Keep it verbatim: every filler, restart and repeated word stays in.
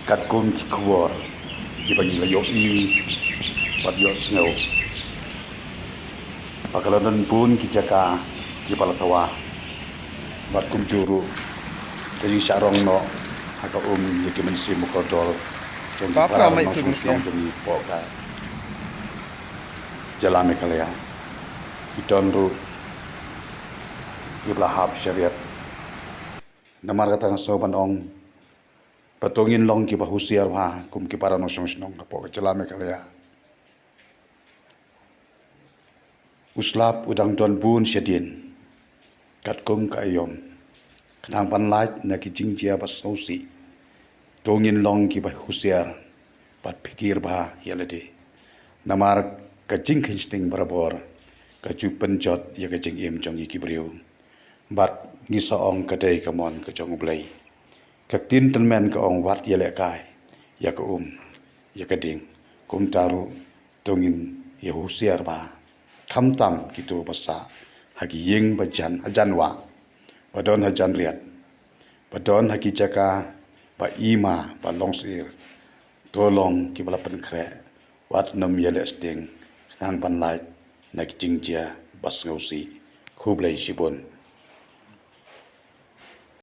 Katkum ki khubor kiba ngi la ïohi bad ïohsngew, ba ka la don bun ki jaka kiba la thawa, bad kumjuh ruh ka jingshah rong noh ha ka um ïa ki mynsiem bakordor jong ki para nongshong shnong jong ngi hapoh ka jylla Meghalaya. Ki don ruh kiba la hap sha riat. Namar kata nga sngew ban ong ba to ngin long kiba husiar bha kum ki para nongshong shnong hapoh ka jylla Meghalaya. U slap u dang don bun shadien katkum ka aïom. Khnang ban lait na ki jingjia ba sngewsih, to ngin long kiba husiar bad phikir bha ïa lade. Namar ka jingkheiñ shting barabor ka ju pynjot ïa ka jingim jong ngi ki briew. Bad ngi sa ong ka dei ka mon ka jong U Blei. Ka ktien tymmen ka ong, wat ïalehkai ïa ka um ïa ka ding. Kumta ruh to ngin ïa husiar bha, khamtam kito ba sah ha ki ïing ba jan hajan wah, ba don hajan riat, ba don ha ki jaka ba ima ba long sir. To long kiba la pynkhreh, wat nym ïaleh sting khnang ban lait na ki jingjia ba sngewsih. Khublei shibun.